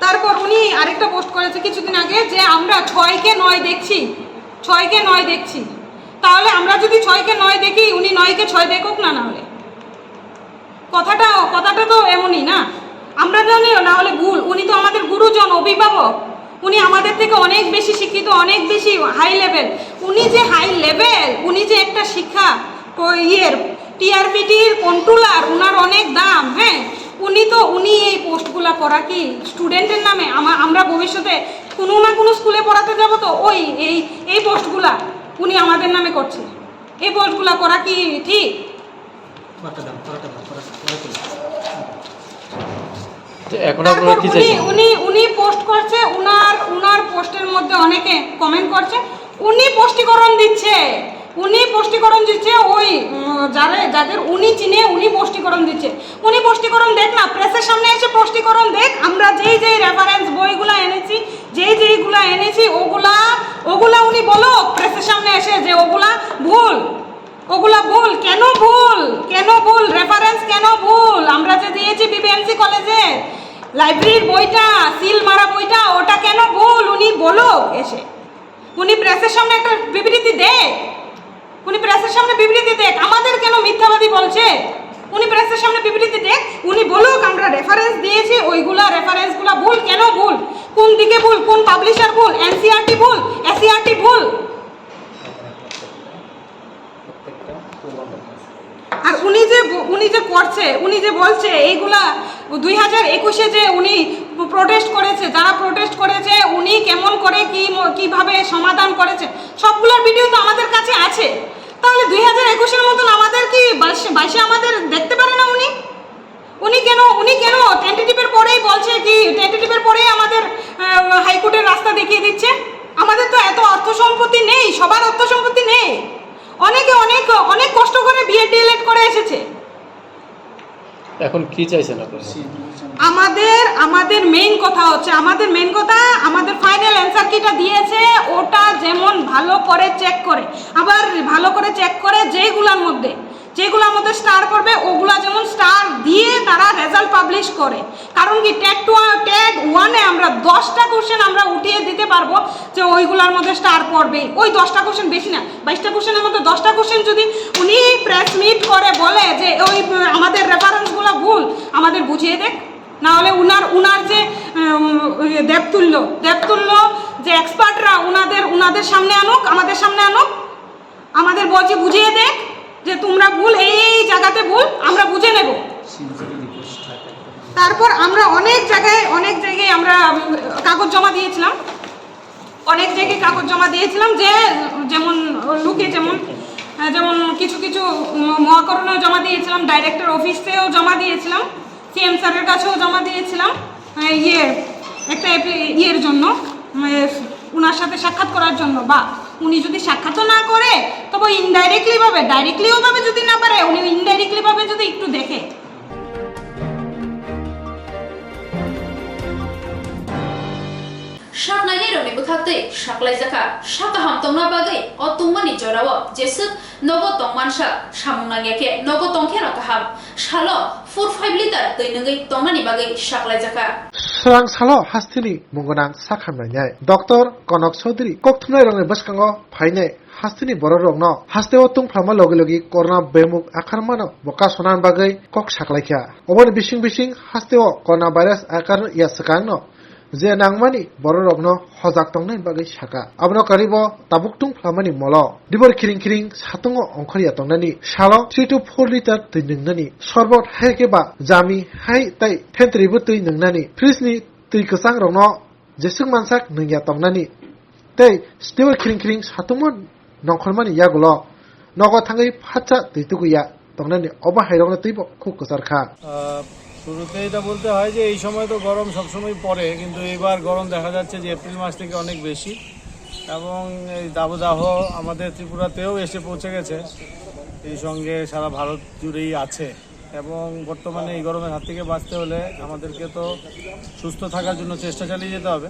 তারপর উনি আরেকটা পোস্ট করেছে কিছুদিন আগে যে আমরা ছয়কে নয় দেখছি, ছয়কে নয় দেখছি। তাহলে আমরা যদি ছয়কে নয় দেখি, উনি নয়কে ছয় দেখুক না, না হলে কথাটা, কথাটা তো এমনই না। আমরা জানি না হলে ভুল, উনি তো আমাদের গুরুজন, অভিভাবক, উনি আমাদের থেকে অনেক বেশি শিক্ষিত, অনেক বেশি হাই লেভেল। উনি যে হাই লেভেল, উনি যে একটা শিক্ষা প-, ইয়ের টিআরপিটির কন্ট্রোলার, ওনার অনেক দাম। হ্যাঁ, উনি তো, উনি এই পোস্টগুলা করা কি স্টুডেন্টের নামে? আমা-, আমরা ভবিষ্যতে কোনো না কোনো স্কুলে পড়াতে যাব, তো ওই এই এই পোস্টগুলা উনি আমাদের নামে করছে। এই পোস্টগুলা করা কি ঠিক? তো এখন আপনারা তারপর কি উনি চাইছেন? উনি উনি পোস্ট করছে, উনার উনার পোস্টের মধ্যে অনেকে কমেন্ট করছে, উনি স্পষ্টীকরণ দিচ্ছে। উনি স্পষ্টীকরণ দিচ্ছে, ওই উম, যারা যাদের উনি চিনে, উনি স্পষ্টীকরণ দিচ্ছে। উনি স্পষ্টীকরণ দেখ না, প্রেসের সামনে এসে স্পষ্টীকরণ দেখ। আমরা যেই যেই রেফারেন্স বইগুলা এনেছি, যেই যেইগুলা এনেছি, ওগুলা ওগুলা উনি বলো প্রেসের সামনে এসে যে ওগুলা ভুল। ওগুলা ভুল। কেন ভুল? কেন ভুল? রেফারেন্স কেন ভুল? আমরা যে দিয়েছি বিবিএমসি কলেজে লাইব্রেরির বইটা, সিল মারা বইটা, ওটা কেন ভুল? উনি বলো এসে। উনি প্রেসের সামনে একটা বিবৃতি দেখ। উনি প্রেসের সামনে বিবৃতি দেখ। আমাদের কেন মিথ্যাবাদী বলছে? উনি প্রেসের সামনে বিবৃতি দেখ। উনি বলুক, আমরা রেফারেন্স দিয়েছি, ওইগুলা রেফারেন্সগুলা ভুল। কেন ভুল? কোন দিকে ভুল? কোন পাবলিশার ভুল? এনসিইআরটি ভুল? এসসিইআরটি ভুল? আর উনি যে ব-, উনি যে করছে, উনি যে বলছে এইগুলা দুই হাজার একুশে যে উনি প্রোটেস্ট করেছে, যারা প্রোটেস্ট করেছে উনি কেমন করে কি ম-, কিভাবে সমাধান করেছে, সবগুলোর ভিডিও তো আমাদের কাছে আছে। তাহলে দুই হাজার একুশের মতন আমাদের কি বাইশে, বাইশে আমাদের দেখতে পারে না উনি? উনি কেন, উনি কেন টেন্টেটিভের পরেই বলছে কি, টেন্টেটিভের পরেই আমাদের আহ, হাইকোর্টের রাস্তা দেখিয়ে দিচ্ছে? আমাদের তো এত অর্থ সম্পত্তি নেই, সবার অর্থ সম্পত্তি নেই। অনেকে অনেক অনেক কষ্ট করে বিএড ডিএলএড করে এসেছে। এখন কি চাইছেন আপনারা? আমাদের আমাদের মেইন কথা হচ্ছে, আমাদের মেইন কথা, আমাদের ফাইনাল অ্যান্সার কিটা দিয়েছে, ওটা যেমন ভালো করে চেক করে, আবার ভালো করে চেক করে যেইগুলোর মধ্যে যেগুলোর মধ্যে স্টার পড়বে, ওগুলা যেমন স্টার দিয়ে তারা রেজাল্ট পাবলিশ করে। কারণ কি, টেট টু, টেট ওয়ানে আমরা দশটা কোশ্চেন আমরা উঠিয়ে দিতে পারবো যে ওইগুলোর মধ্যে স্টার পড়বেই। ওই দশটা কোশ্চেন, বেশি না, বাইশটা কোশ্চেনের মধ্যে দশটা কোশ্চেন যদি উনি প্রেস মিট করে বলে যে ওই, উম, আমাদের রেফারেন্সগুলো ভুল, আমাদের বুঝিয়ে দেখ, না হলে উনার, উনার যে, উম, ওই দেবতুল্য, দেবতুল্য যে এক্সপার্টরা, উনাদের, উনাদের সামনে আনুক, আমাদের সামনে আনুক। আমাদের বলছে বুঝিয়ে দেখ যে তোমরা ভুল, এই এই জায়গাতে ভুল, আমরা বুঝে নেব। তারপর আমরা অনেক জায়গায়, অনেক জায়গায় আমরা উম, কাগজ জমা দিয়েছিলাম, অনেক জায়গায় কাগজ জমা দিয়েছিলাম যে, যেমন লোকে যেমন, আহ, যেমন কিছু কিছু উম, মহাকরণেও জমা দিয়েছিলাম, ডাইরেক্টর অফিসেও জমা দিয়েছিলাম, সিএম স্যারের কাছেও জমা দিয়েছিলাম। আহ, ইয়ে, একটা অ্যাপ্লি- ইয়ের জন্য, মানে, ওনার সাথে সাক্ষাৎ করার জন্য, বা উনি যদি সাক্ষাৎও না করে, তবে ইনডাইরেক্টলি ভাবে, ডাইরেক্টলিও ভাবে যদি না পারে, উনি ইনডাইরেক্টলি ভাবে যদি একটু দেখে। Saknainairokni bwkhaktwi saklaijakha, sak kaham tongna bagwi o tungmani jorao jeswk nogo tongmansa samung nangya khe nogo tongkhe rok kaham. Salo four five litre twi nwngwi tongnani bagwi saklaijakha. Swrang salo hasteni mung gwnang sak hamnainai Doctor Konok Chaudhury kok thumnairokni bwskango phainai hasteni bororokno hasteo tungphlama logi logi corona bemuk akarmano bo kasonani bagwi kok saklaikha. Oboni bising bising hasteo corona virus akar ya swkangno je nangmani bororokno hojak tongnani bagwi saka. Abono karibo tabuk tungphlamani molo dibor khiring khiring satungo ongkhorya tongnani, salo three to four litre twi nwngnani, sorbot hai khe ba jami hai tei phentribo twi nwngnani, fridge ni twi kwchangrokno jeswk mansak nwngya tongnani tei steward khiring khiring satungo nongkhormani yagulo nogo thangwi phatsa twi tukuya tongnani obo hairokno twibo khuk kwchar kha. আহ, শুরুতে এটা বলতে হয় যে এই সময় তো গরম সবসময় পড়ে, কিন্তু এইবার গরম দেখা যাচ্ছে যে এপ্রিল মাস থেকে অনেক বেশি, এবং এই দাবদাহ আমাদের ত্রিপুরাতেও এসে পৌঁছে গেছে, এই সঙ্গে সারা ভারত জুড়েই আছে। এবং বর্তমানে এই গরমের হাত থেকে বাঁচতে হলে আমাদেরকে তো সুস্থ থাকার জন্য চেষ্টা চালিয়ে যেতে হবে।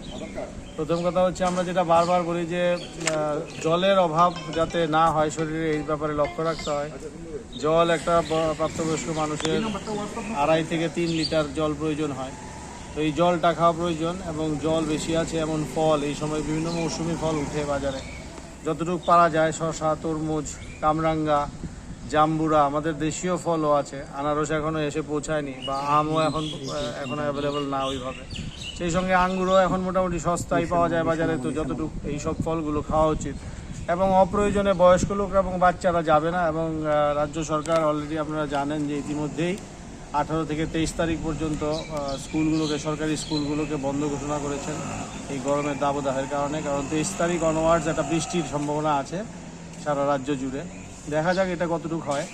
প্রথম কথা হচ্ছে, আমরা যেটা বারবার বলি যে, আহ, জলের অভাব যাতে না হয় শরীরে, এই ব্যাপারে লক্ষ্য রাখতে হয়। জল একটা ব-, প্রাপ্তবয়স্ক মানুষের আড়াই থেকে তিন লিটার জল প্রয়োজন হয়। তো এই জলটা খাওয়া প্রয়োজন, এবং জল বেশি আছে এমন ফল, এই সময় বিভিন্ন মৌসুমী ফল উঠে বাজারে, যতটুকু পারা যায়, শসা, তরমুজ, কামরাঙ্গা, জাম্বুরা, আমাদের দেশীয় ফলও আছে, আনারস এখনো এসে পৌঁছায়নি, বা আমও এখন, আহ, এখনো অ্যাভেলেবল না ওইভাবে। সেই সঙ্গে আঙ্গুরও এখন মোটামুটি সস্তায় পাওয়া যায় বাজারে। তো যতটুকু এই সব ফলগুলো খাওয়া উচিত, এবং অপ্রয়োজনে বয়স্ক লোক এবং বাচ্চারা যাবে না। এবং আহ, রাজ্য সরকার, অলরেডি আপনারা জানেন যে ইতিমধ্যেই আঠারো থেকে তেইশ তারিখ পর্যন্ত আহ, স্কুলগুলোকে, সরকারি স্কুলগুলোকে বন্ধ ঘোষণা করেছেন এই গরমের দাবদাহের কারণে। কারণ তেইশ তারিখ অনওয়ার্ডস একটা বৃষ্টির সম্ভাবনা আছে সারা রাজ্য জুড়ে। দেখা যাক এটা কতটুকু হয়।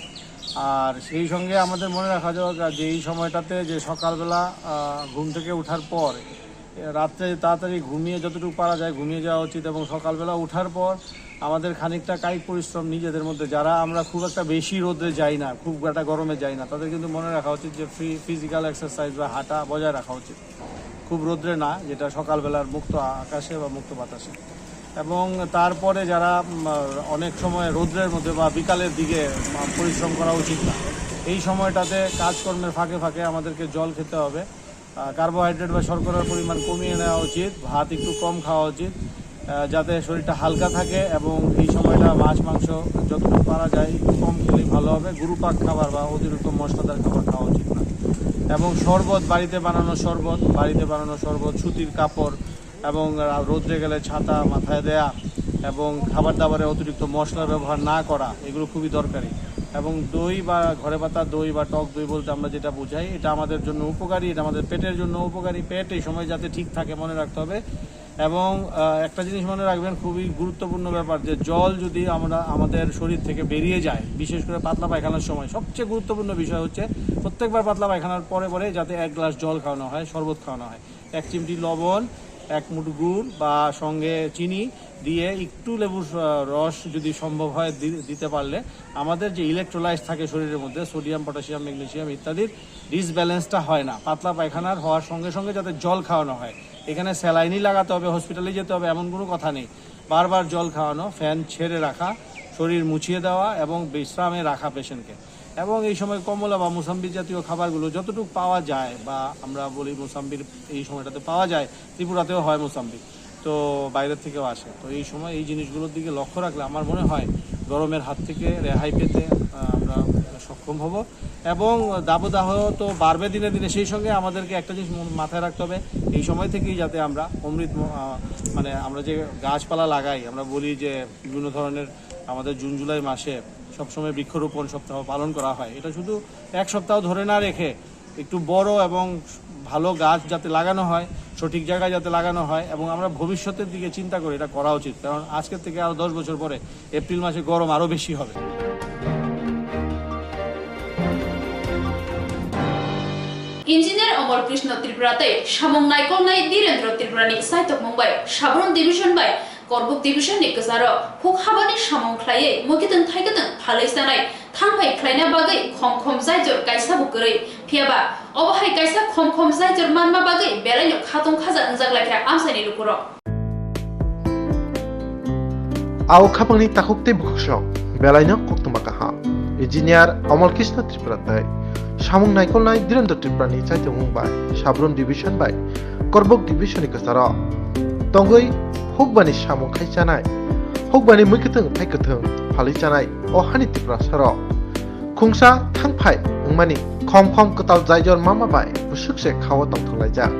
আর সেই সঙ্গে আমাদের মনে রাখা যাক যে এই সময়টাতে, যে সকালবেলা আহ, ঘুম থেকে ওঠার পর, এ, রাত্রে তাড়াতাড়ি ঘুমিয়ে, যতটুকু পারা যায় ঘুমিয়ে যাওয়া উচিত, এবং সকালবেলা ওঠার পর আমাদের খানিকটা কায়িক পরিশ্রম নিজেদের মধ্যে, যারা আমরা খুব একটা বেশি রোদে যাই না, খুব একটা গরমে যাই না, তাদের কিন্তু মনে রাখা উচিত যে ফি ফিজিক্যাল এক্সারসাইজ বা হাঁটা বজায় রাখা উচিত। খুব রোদ্রে না, যেটা সকালবেলার মুক্ত আকাশে বা মুক্ত বাতাসে। এবং তারপরে যারা, উম, অনেক সময় রোদ্রের মধ্যে বা বিকালের দিকে, উম, পরিশ্রম করা উচিত না, এই সময়টাতে কাজকর্মের ফাঁকে ফাঁকে আমাদেরকে জল খেতে হবে। আহ, কার্বোহাইড্রেট বা শর্করার পরিমাণ কমিয়ে নেওয়া উচিত, ভাত একটু কম খাওয়া উচিত, আহ, যাতে শরীরটা হালকা থাকে। এবং এই সময়টা মাছ মাংস যতটুকু পারা যায় একটু কম খেলেই ভালো হবে। গুরুপাক খাবার বা অতিরিক্ত মশলাদার খাবার খাওয়া উচিত না। এবং শরবত, বাড়িতে বানানো শরবত, বাড়িতে বানানো শরবত, সুতির কাপড়, এবং রা-, রোদ্রে গেলে ছাতা মাথায় দেয়া, এবং খাবার দাবারে অতিরিক্ত মশলার ব্যবহার না করা, এগুলো খুবই দরকারি। এবং দই বা ঘরে পাতা দই বা টক দই বলতে আমরা যেটা বুঝাই, এটা আমাদের জন্য উপকারী, এটা আমাদের পেটের জন্য উপকারী। পেট এই সময় যাতে ঠিক থাকে, মনে রাখতে হবে। এবং আহ, একটা জিনিস মনে রাখবেন, খুবই গুরুত্বপূর্ণ ব্যাপার, যে জল যদি আমরা, আমাদের শরীর থেকে বেরিয়ে যায়, বিশেষ করে পাতলা পায়খানার সময়, সবচেয়ে গুরুত্বপূর্ণ বিষয় হচ্ছে প্রত্যেকবার পাতলা পায়খানার পরে পরে যাতে এক গ্লাস জল খাওয়ানো হয়, শরবত খাওয়ানো হয়। এক চিমটি লবণ, এক মুঠো গুড় বা সঙ্গে চিনি দিয়ে একটু লেবুর, আহ, রস যদি সম্ভব হয় দি-, দিতে পারলে আমাদের যে ইলেকট্রোলাইট থাকে শরীরের মধ্যে, সোডিয়াম, পটাশিয়াম, ম্যাগনেসিয়াম ইত্যাদির ডিসব্যালেন্সটা হয় না। পাতলা পায়খানার হওয়ার সঙ্গে সঙ্গে যাতে জল খাওয়ানো হয়। এখানে স্যালাইনই লাগাতে হবে, হসপিটালে যেতে হবে, এমন কোনো কথা নেই। বারবার জল খাওয়ানো, ফ্যান ছেড়ে রাখা, শরীর মুছিয়ে দেওয়া এবং বিশ্রামে রাখা পেশেন্টকে। এবং এই সময় কমলা বা মুসাম্বি জাতীয় খাবারগুলো যতটুকু পাওয়া যায়, বা আমরা বলি মুসাম্বির এই সময়টাতে পাওয়া যায়, ত্রিপুরাতেও হয় মুসাম্বি, তো বাইরের থেকেও আসে। তো এই সময় এই জিনিসগুলোর দিকে লক্ষ্য রাখলে আমার মনে হয় গরমের হাত থেকে রেহাই পেতে, আহ, আমরা সক্ষম হব। এবং দাবদাহ তো বাড়বে দিনে দিনে, সেই সঙ্গে আমাদেরকে একটা জিনিস মন-, মাথায় রাখতে হবে, এই সময় থেকেই যাতে আমরা অমৃত ম-, আহ, মানে আমরা যে গাছপালা লাগাই, আমরা বলি যে বিভিন্ন ধরনের আমাদের জুন জুলাই মাসে সবসময় বৃক্ষরোপণ সপ্তাহ পালন করা হয়। এটা শুধু এক সপ্তাহ ধরে না রেখে একটু বড় এবং ভালো গাছ যাতে লাগানো হয়, সঠিক জায়গায় যাতে লাগানো হয়, এবং আমরা ভবিষ্যতের দিকে চিন্তা করে এটা করা উচিত। কারণ আজকের থেকে আরও দশ বছর পরে এপ্রিল মাসে গরম আরও বেশি হবে। Engineer Omol Krishna Tripura tei samung naikolnai Dhirendra Tripura ni saitokmung bai Sabron Division bai Korbuk Division ni kwcharo huk habani samung khlaiwi mwkhitwng thaikitwng phalwi chanai thangphai khlaina bagwi khom khom jaijor kaisa bo kwrwi. Phiyaba obo hai kaisa khom khom jaijor manma bagwi belaino khatong khaja wngjak laikha amchaini lukurok. Ao khapangni takhuk tei bukhuksong belaino koktwma kaham. Engineer Omol Krishna Tripura tei samung naikolnai Dhirendra Tripura ni chaitongmung bai Sabron Division bai Korbuk Division ni kwcharo tongwi hukbani samung khai chanai, hukbani mui kwthwng thai kwthwng phalwi chanai o hani Tiprasarok khungsa thangphai wngmani khom khom kwtal jaijor mama bai bwswk se khao tongthokhlaijak.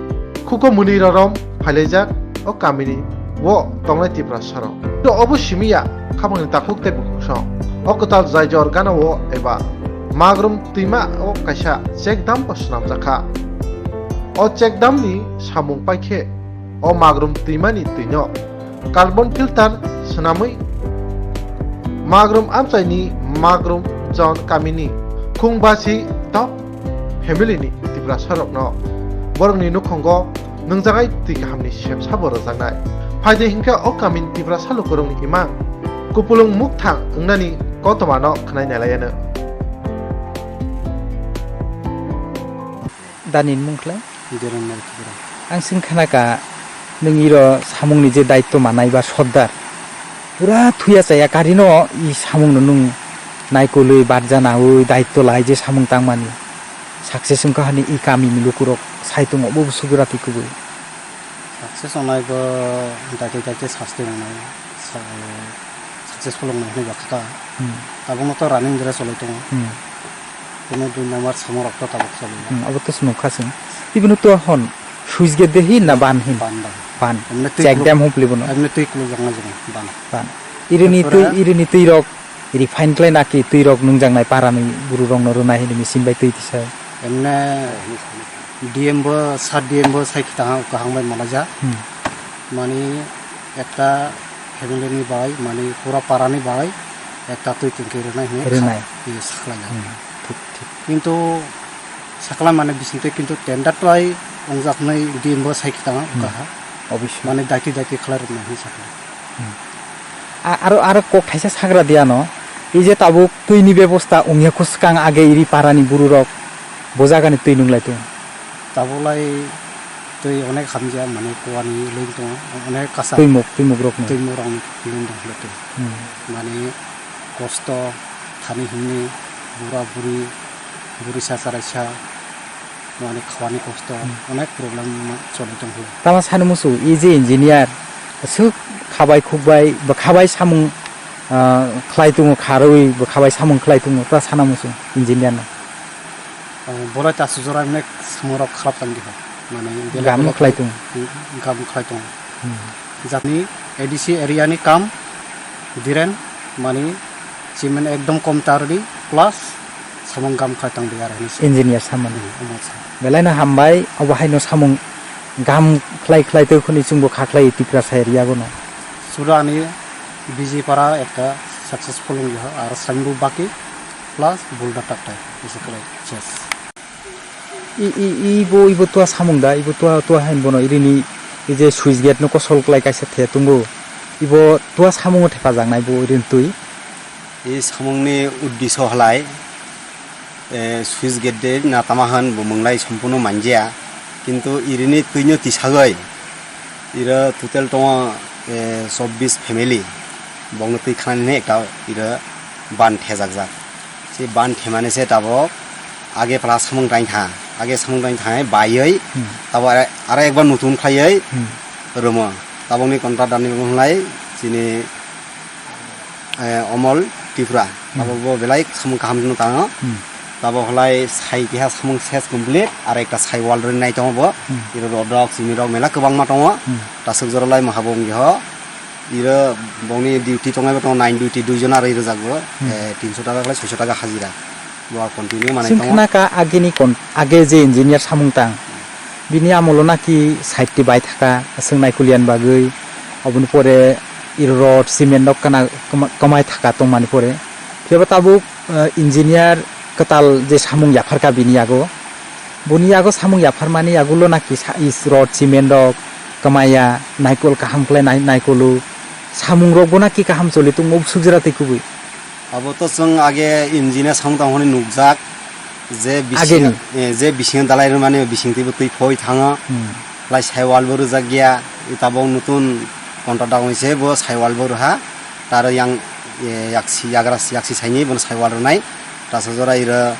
Khuko mwnwi rorom phailaijak o kamini o tongnai Tiprasarok. To obo simi ya, khabangni takhuk tei bukhuksong. O kwtal jaijor gana o eba Magrum twima o kaisa check dam bo swnamjak kha. O check dam ni samung paikhe o Magrum twima ni twi no carbon filter swnamwi Magrum amchaini Magrum Chon kamini khung basi top family ni Tiprasarokno borokni nukhungo nwngjaknai twi kahamni sepsabo rwjaknai. Phaidi hinkhe o kamini Tiprasa lukurokni imang kupulung mukthang wngnani kotomano khwnai nailaiano. Dani ni mung khlai? Dhirendra Tripura. Ang sing khana ka, nwng iro samung ni je daitto manai ba sordar. Pura thuya chaya kari no i samung no nwng naikolwi barja nawi daitto lai je samung tangmani. Success wngkha hani i kami ni lukurok Sai tongo, bo sugra twi kubui. Success wngnai bo daite daite sasti wngnai, sa-, successful wngnai hinwi bakha ta. Hmm. Tabukno to running dre cholai tongo. Hmm. Kuno dui number samung rok to tabuk cholai. Hmm, abo to se nukha chwng. Ibino to hwn switch gate de hin na ban hin? Ban, ban. Ban. Emne twi Check kuluk-, dam hopli bono. Emne twi kuluk jakna jwngo ban. Ban. Irini Pura twi, irini twi rok refine khlai naki twi rok nungjaknai para ni buru rok no rwnai hini machine bai twi tisa. Emne D M bo, sir D M bo sai khita ha, kaham bai malaja. Hmm. Mani ekta family ni bai, mani pura para ni bai, ekta twi tengki rwnai hwnwi Rwnai. kha-, ye sakhlai ya. Hmm. Thik, thik. Kintu sakhlai mani bising twi kintu tender twlai wngjak hwnwi D M bo sai khita ha, Hmm. kaha. Obviously. Mani daiti daiti khlai rwnai hwnwi sakhlai. Hmm. A-, aro, aro kok thaisa sagra di ano, ei je tabuk twi ni bebosta wngya kho swkang age iri para ni buru rok bo jaga ni twi nung lai tong. Tabulai twi onek hamjak, mane kuani link tongo, onek kasa. Twimuk, twimuk rokni. Twimuk rokni link tong philai tong. Hmm. Mane kosto thani himni bura buri, burisa charaisa, mane khawani kosto, Hmm. onek problem ma-, choli tong philai. Tama sani musu, e je engineer, aswk khabai khukbai, ba khabai samung, ah, khlai tongo, kharwi ba khabai samung khlai tongo, ta sana musu engineer no. Ah, bolai ta sujora nek samung rok kharap tang diha. Mane belai Gam belai khlai tongo. Gam khlai tongo. Hmm. Jani A D C area ni kam diren mani cement ekdom kom tardi plus samung gam khlai tang di aro hinwi se. Engineer samani. Hmm, omo sa. Belai no hambai, obo hai no samung gam khlai khlai tei khuni chwngbo kha khlai Tiprasa area gono. Suda ani Bijipara ekta successful wngya aro Saimbu Baki plus Bulda Taktai isi khlai ses. I, i, i bo, ibo tua samung da, ibo tua, tua hain bono irini, i je switch gate no kosol klai kaisa the tongo. Ibo tua samungo thepajaknai bo irin twi. I samungni uddesho halai, eh, switch gate de na tama han bo mwnglai sompuno manjaya. Kintu irini twino tisagoi, iro total tongo, eh, chobbish family. Bongno twi khanani ekta iro ban thejakjak. Se ban themani se tabok age pala samung taing tha, age samung taing tha baioi Hmm. tabok are, are ekbar nutun khlaioi Hmm. romo. Tabokni contractor ni mung lai chini, eh, Omol Tripura. Hmm. Tabok bo belai samung kaham no tango. Hmm. Tabok lai sai keha samung ses complete, are ekta sai wall rinai tongo bo. Hmm. Iro rod rok, simi rok mela kwbangma tongo. Hmm. Tasuk jora lai maha bo wngya ho. Iro bongni duty tongnai bo tongo, nine duty, dui jon aro iro jago, Hmm. eh, tinso taka khlai soiso taka hajira. Bo continue manai Chwng tongo. Khna ka ageni kon-, age je engineer samung tang, bini amolo naki side ti bai thaka, aswk naikolyan bagwi, oboni pore iro rod, cement rok kana kama-, kamai thaka tongmani pore. Phiya ba tabuk, eh, engineer kwtal je samung yapharkha bini yago, boni yago samung yapharmani yagulo naki sa-, is rod cement rok kwmaya, naikol kaham khlai nai-, naikolu, samung rokbo naki kaham choli tongo, sukjera tei kubui. Abo to chwng age engineer samung tang hwnwi nukjak, je bising, Ageni. eh, je bising dalai rwmani bising twibo twi phoi thango. Hmm. Lai saiwal bo rwjak ya, tabok nutun contractor wngwi se bo saiwal bo rwha, taro yang, eh, yaksi yagra yaksi saini bono saiwal rwnai, tasa jora iro.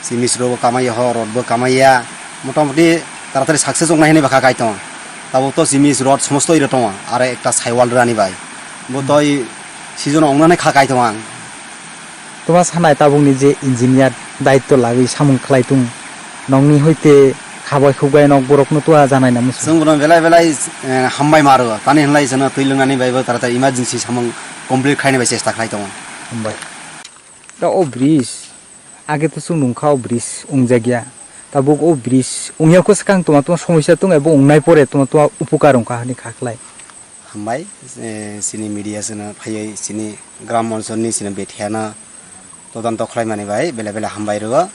Simis rok bo kamai ya, ho rod bo kamai ya. Motamoti taratari success wngnai hinwi bakha kai tongo. Tabuk to simis rod somosto iro tongo. Are ekta saiwal rani bai. Bo toi season wngnani kha kai tongo ang. Tuma sanai tabukni je engineer daitto lagwi samung khlai tung. Nokni hoite khabai khukbai nok borokno tua janai na musu. Chwng bono belai belai, eh, hambai maro. Tani hinlai chwngno twi lwngnani bai bo taratari emergency samung complete khaini bai chesta khlai tongo. Hambai. Da o bridge. Age to chwng nungkha o bridge wngjakya. Tabuk o bridge wngya khe swkang tuma tuma somosya tong ebo wngnai pore tuma tuma upukar wngkha hwnwi kha khlai. Hambai, eh, chini media chwngno phaiwi chini gram onsolni chini bethiyano todonto khlaimani bai belai belai hambai rwo.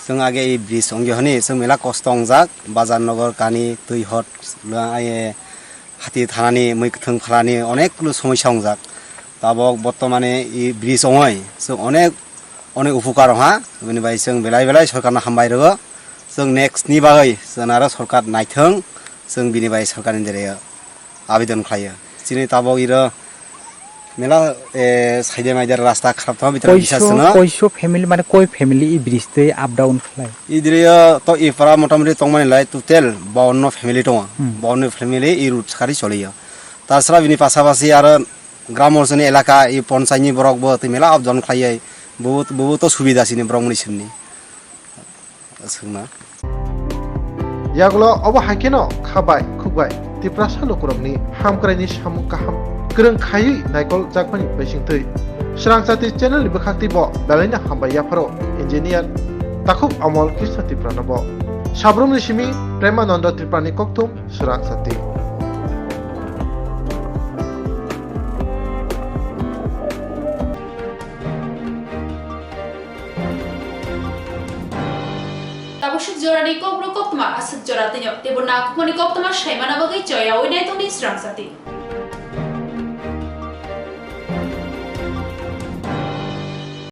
Chwng age i bridge wngya hwnwi chwng mela kosto wngjak, bazar nogor kani twi hot, eh, hati thanani, mui kwthwng phalani onek somosya wngjak. Tabok bortomane i bridge wngwi chwng onek Onek upukar wngha, bini bai chwng belai belai sorkarno hambai rwo. Chwng next ni bagwi chwng aro sorkar naithwng, chwng bini bai sorkarni dereo abidon khlaio. Chini tabok iro Mela, eh, saide maide rasta kharap tong bitra bisa Koiso, seno. Koiso family mane koi family i bridge tei up down khlai? Idrio to i para motamoti tongmani lai total bawanno family tongo. Hmm. Bawanno family i route sakari choliyo. Tasra bini pasapasi aro gram orchoni elaka i ponchayni borok bo tei mela up down khlaiya. Bo, bo to subida sini borok mani simni. Aswkna. Yagulo obo hai kheno kha bai khuk bai Tiprasa lukurokni hamkraini samung kaham kwrwng khaiwi naikol jakmani bisingtwi. Swrangchati channel ni bwkhak twi bo belaino hambai yapharo engineer Takhuk Amol Krishna Tripura no bo. Sabrumni simi Premananda Tripura ni kokthum Swrangchati. Tabuk swk jorani kokborok koktwma aswk jora tino teibo nakhukmani koktwma saimana bagwi choyaui naitongdi Swrangchati.